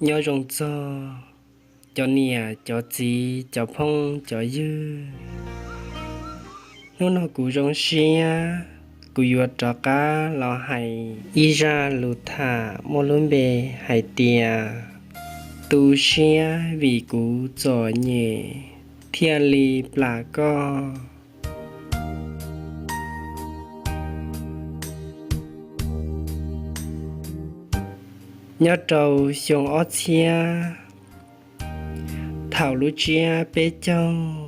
Nyob zoo txog cov niam cov txiv cov phooj cov ywg. Hnub no kuv zoo siab, kuv yuav rov qab los hais ib zaj lus tham muaj lub npe hais tias tu siab vim kuv txom nyem thiaj li plam koj. Nyob rau xyoo ob txhiab, thaum lub tsiab peb caug,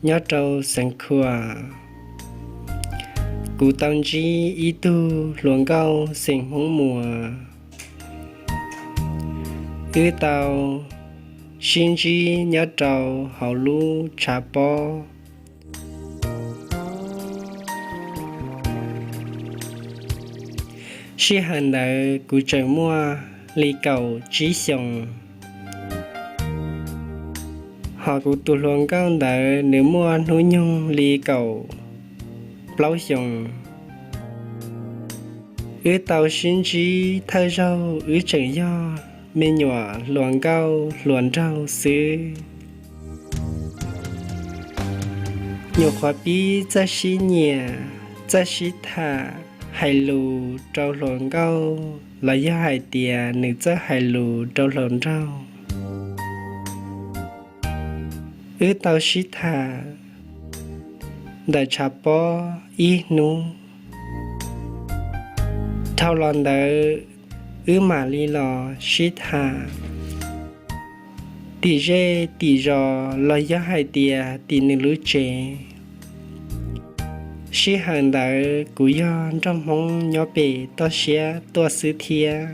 nyob rau xeev Khuam, kuv tau ntsib ib tug hluas nkauj xeem Hmoob Muas. Wb tau sib ntsib nyob rau hauv lub tshav pob. Sij hawm ntawd kuv tseem muaj li kaum tsib xyoos, hos kuv tus hluas nkauj ntawd nws muaj hnub nyoog li kaum plaub xyoos. Wb tau sib ntsib thawj zaug wb tseem yog me nyuam hluas nkauj hluas nraug xwb. Nyuam qhuav pib txawj sib nyiam, txawj sib tham, hais lus rau hluas nkauj los yog hais tias nws txawj hais lus rau hluas nraug. Wb tau sib tham ntawm tshav pob ib hnub. Dhau los ntawd, wb mam li los sib tham tim zej tim zos los yog hais tias tim nws lub tsev. Sij hawm ntawd kuv yog nraug Hmoob nyob pem toj siab tuaj xwb thiab.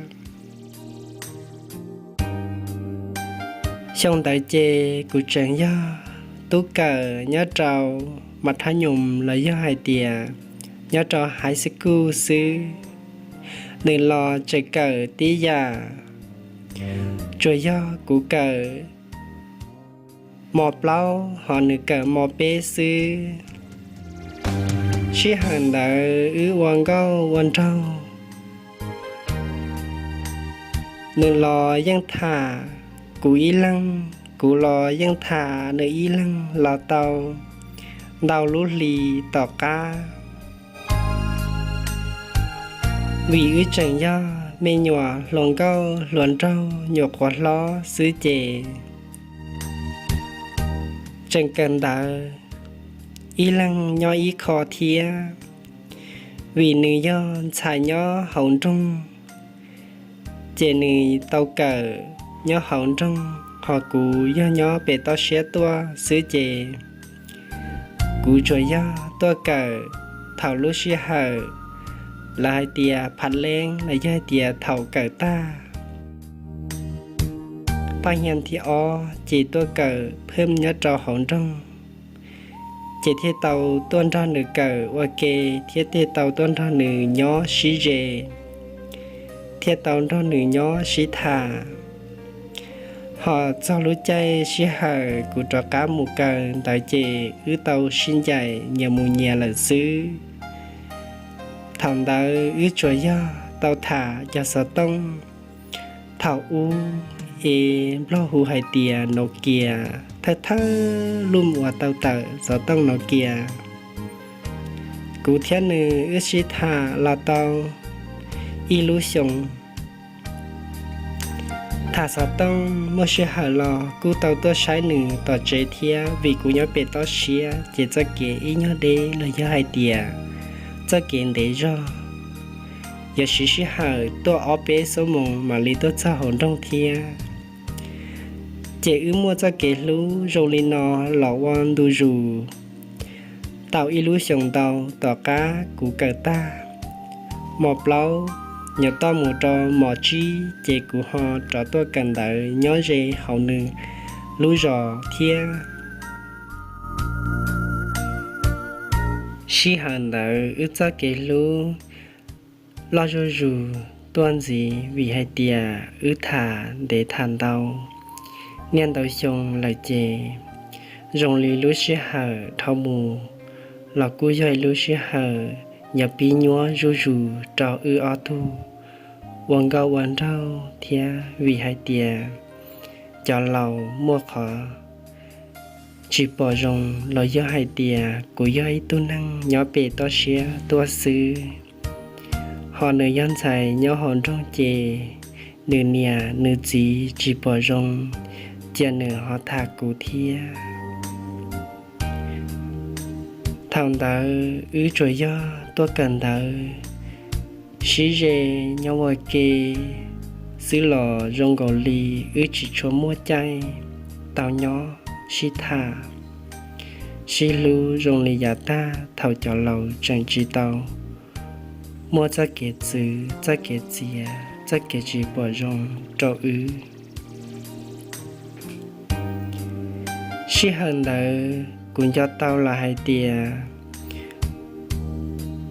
Xyoo ntawd ces kuv tseem yog tub kawm nyob rau mas thab nyoos los yog hais tias nyob rau high school xwb. Nws los tseem kawm tib yam, tsuas yog kuv kawm mos plaub hos nws kawm mos peb xwb. Sij hawm ntawd wb ua nkauj ua nraug, nws los yeej tham kuv ib leeg, kuv los yeej tham nws ib leeg los tau ntau lub hli tom qab. Vim wb tseem yog me nyuam hluas nkauj hluas nraug nyuam qhuav hlob xwb ces tseem kawm ntawv ib leeg nyob ib qho thiab. Vim nws yog ntxhais nyob hauv nroog, ces nws tau kawm nyob hauv nroog, hos kuv yog nyob pem toj siab tuaj xwb ces kuv tsuas yog tuaj kawm thaum lub sij hawm lawv hais tias phav leeb los yog hais tias thaum kawm tag paj hnyas thib ob ces tuaj kawm phwm nyob rau hauv nroog, ces thiaj tau tuaj nrog nws kawm ua ke, thiab thiaj tau tuaj nrog nws nyob sib ze, thiaj tau nrog nws nyob sib tham. Hos txog lub caij sij hawm kuv rov qab mus kawm ntawd ces wb tau sib ncaim nyias mus nyias lawm xwb. Thaum ntawd wb tsuas yog tau tham cov xov tooj thaum ub es Nplog hu hais tias Nokia, thawj thawj lub uas tau tawm xov tooj Nokia. Kuv thiab nws wb sib tham los tau ib lub xyoos. Tham xov tooj muaj sij hawm los kuj tau tuaj saib nws tom tsev thiab, vim kuv nyob pem toj siab ces txoj kev ib nyuag deb los yog hais tias txoj kev ntev zog, yuav siv sij hawm tuaj ob peb xuab moos mam li tuaj txog hauv nroog thiab. Ces wb muaj txoj kev hlub zoo li no los ua ntu zus tau ib lub xyoos ntau. Tom qab kuv kawm tag mos plaub, nyuam toj mus rau mos tsib ces kuv ho rov tuaj kawm ntawv nyob ze hauv nws lub zos thiab. Sij hawm ntawd wb txoj kev hlub loj zuj zus tuaj ntxiv vim hais tias wb tham ntev tham ntau niaj ntau xyoo lawm ces zoo li lub sij hawm dhau mus los kuj yog ib lub sij hawm yuav pib nyuaj zuj zus rau wb ob tug ua nkauj ua nraug thiab, vim hais tias cov laus muaj qhov tsis pom zoo los yog hais tias kuv yog ib tug neeg nyob pem toj siab tuaj xwb. Ho nws yog ntxhais nyob hauv nroog ces nws niam nws txiv tsis pom zoo, cia nws ho tham kuv thiab. Thaum ntawd wb tsuas yog tuaj kawm ntawv, sib ze nyob ua ke xwb los zoo nkaus li wb tsis tshua muaj caij tau nyob sib tham, sib hlub zoo li yav tag thaum cov laus tseem tsis tau muaj txoj kev txwv, txoj kev txiav, txoj kev tsis pom zoo rau wb. Sij hawm ntawd kuv nco tau lawm hais tias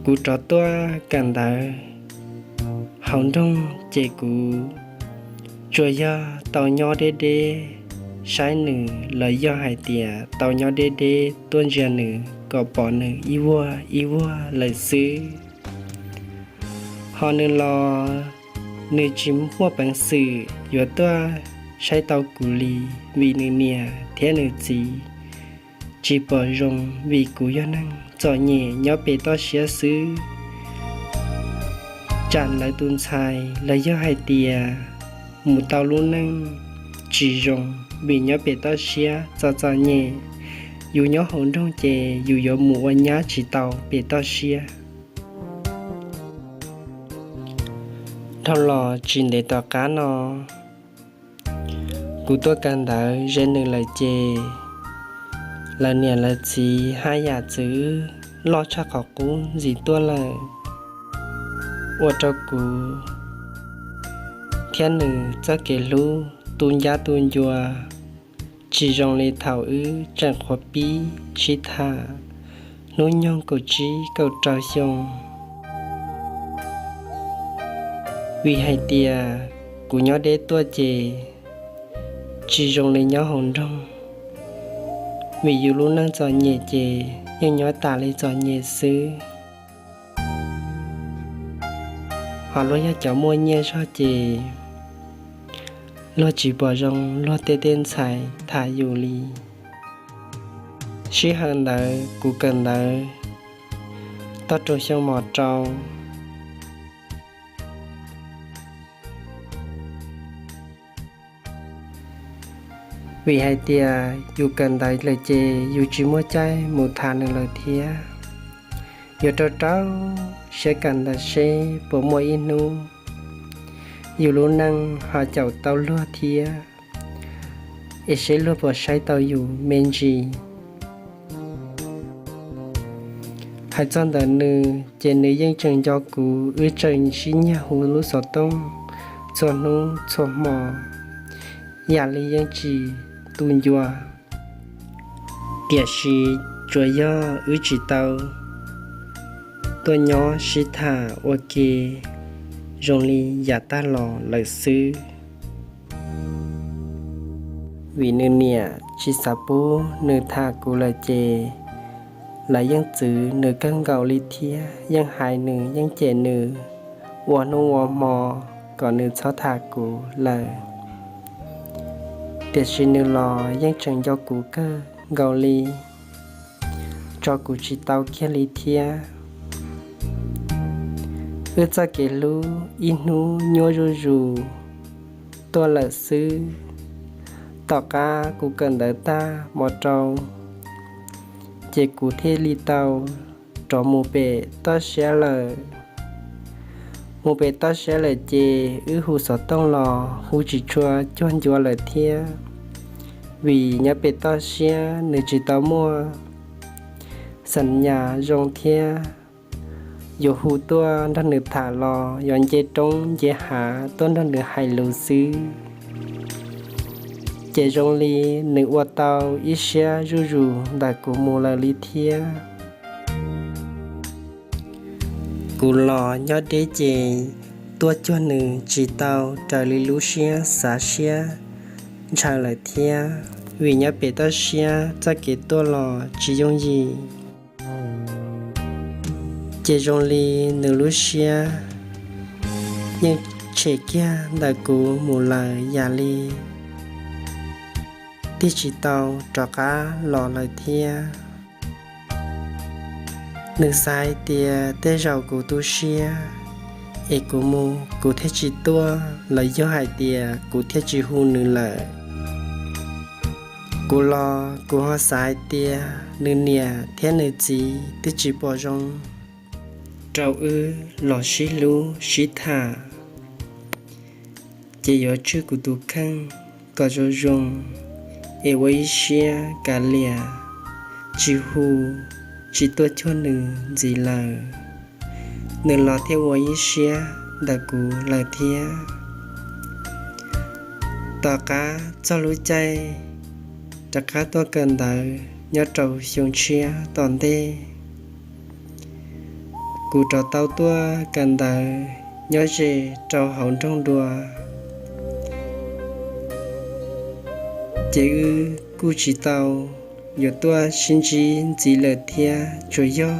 kuv rov tuaj kawm ntawv hauv nroog ces kuv tsuas yog tau nyob deb deb saib nws los yog hais tias tau nyob deb deb tuaj ntsia nws kom pom nws ib vuag ib vuag lawm xwb. Ho nws los nws tsis muaj peev xwm yuav tuaj saib tau kuv li, vim nws niam thiab nws txiv tsis pom zoo vim kuv yog neeg txom nyem nyob pem toj siab xwb. Tsam lawv tus ntxhais los yog hais tias mus tau lub neej tsis zoo, vim nyob pem toj siab txom txom nyem, yus nyob hauv nroog ces yus yuav mus ua nyab tsis tau pem toj siab. Dhau los tsis ntev tom qab no, kuv tuaj kawm ntawv ze nws lawm ces lawv niam lawv txiv haj yam txwv wb loj tshaj qhov qub ntxiv tuaj lawm, ua rau kuv thiab nws txoj kev hlub tu ncab tu ncua tsis zoo li thaum wb tseem qhuav pib sib tham hnub nyoog kaum tsib kaum rau xyoo. Vim hais tias kuv nyob deb tuaj ces tsis zoo li nyob hauv nroog, vim yus lub neej txom nyem ces yeej nyob tas li txom nyem xwb. Ho luag yog cov muaj nyiaj zog ces luag tsis pom zoo luag tej teb ntxhais tham yus li. Sij hawm ntawd kuv kawm ntawv toj rau xyoo mos rau. Vim hais tias yus kawm ntawv lawm ces yus tsis muaj caij mus tham nws lawm thiab. Yuav rau rau siab kawm ntawv seb puas muaj ib hnub yus lub neej ho caum tau luag thiab, es seb luag puas saib tau yus me ntsis. Hais txog ntawm nws ces nws yeej tseem nco kuv, wb tseem sib nyiag hu lub xov tooj txhua hnub txhua hmo, yam li yeej tsis tu ncua. Tiam sis tsuas yog wb tsis tau tuaj nyob sib tham ua ke zoo li yav tag los lawm xwb. Vim nws niam tsis xav pub nws tham kuv lawm ces lawv yeej txwv nws kawg nkaus li thiab yeej hais nws yeej cem nws ua hnub ua hmo kom nws txhob tham kuv lawm. Tiam sis nws los yeej tseem nco kuv kawg nkaus li, tso kuv tsis tau kiag li thiab. Wb txoj kev hlub ib hnub nyuaj zuj zus tuaj lawm xwb. Tom qab kuv kawm ntawv tag mos rau, ces kuv thiaj li tau rov mus pem toj siab lawm. Mus pem toj siab lawm ces wb hu xov tooj los hu tsis tshua cuag ncua lawm thiab, vim nyob pem toj siab nws tsis tau muaj xam nyas zoo thiab. Yuav hu tuaj nrog nws tham los yuav nce roob nce hav tuaj nrog nws hais lus xwb. Ces zoo li nws ua tau ib siab zuj zus ntawm kuv mus lawm li thiab. Kuv los nyob deb ces tuaj cuag nws tsis tau raws li lub siab xav siab ntshaw lawm thiab, vim nyob pem toj siab txoj kev tuaj los tsis yooj yim. Ces zoo li nws lub siab yeej tshem kiag ntawm kuv mus lawm yam li tig tsis tau rov qab los lawm thiab. Nws xav hais tias tej zaum kuv tu siab es kuv mus kuv thiaj tsis tuaj, los yog hais tias kuv thiaj tsis hu nws lawm. Kuv los kuv ho xav hais tias nws niam thiab nws txiv twb tsis pom zoo rau wb los sib hlub sib tham, ces yuav tswj kuv tus kheej kom zoo zoo es ua ib siab kav liam, tsis hu, tsis tuaj cuag nws ntxiv lawm. Nws los thiaj ua ib siab ntawm kuv lawm thiab. Tom qab txog lub caij rov qab tuaj kawm ntawv nyob rau xyoo tshiab tom ntej, kuv rov tau tuaj kawm ntawv nyob ze rau hauv nroog dua. Ces wb kuj tsis tau yuav tuaj sib ntsib ntxiv lawm thiab, tsuas yog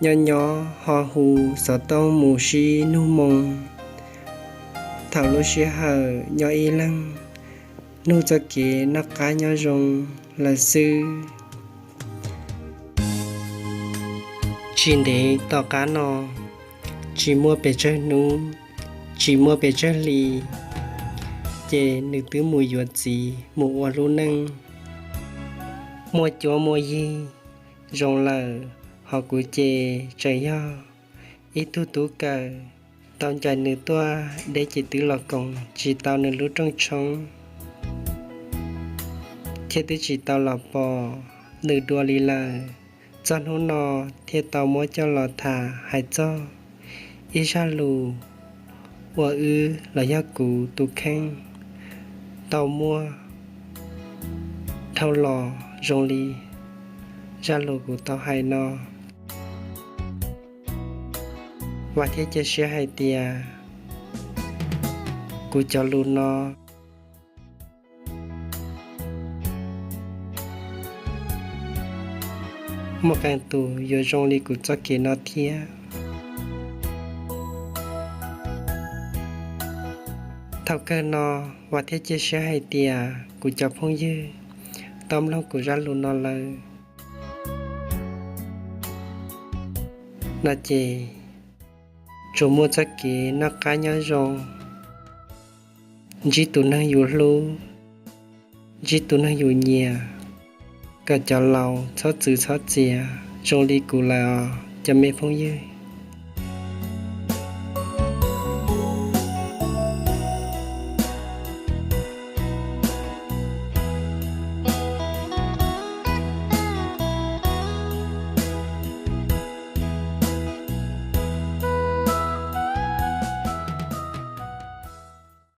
nyob nyob ho hu xov tooj mus sib nug moo. Thaum lub sij hawm nyob ib leeg, nug txoj kev noj qab nyob zoo lawm xwb. Tsis ntev tom qab no, tsis muaj pes tsawg hnub, tsis muaj pes tsawg hli, ces nws twb mus yuav txiv mus ua lub neej, muaj cuab muaj yig zoo lawm, ho kuv ces tseem yog ib tug tub kawm, tau ncaim nws tuaj deb ces twb los koom tsis tau nws lub rooj tshoob, thiab twb tsis tau los pom nws dua li lawm. Txog hnub no thiaj tau muab coj los tham hais txog ib zaj lus uas wb los yog kuv tus kheej tau muaj dhau los zoo li zaj lus kuv tau hais no. Vam thiab cia siab hais tias kuv cov lus no muaj qee tus yuav zoo li kuv txoj kev no thiab. Thaum kawg no, vam thiab cia siab hais tias kuv cov phooj ywg tau mloog kuv zaj lus no lawm no ces tsuas muaj txoj kev noj qab nyob zoo, ntsib tus neeg yus hlub, ntsib tus neeg yus nyiam, kom cov laus txhob txwv txhob txiav zoo li kuv lawm os cov me phooj ywg.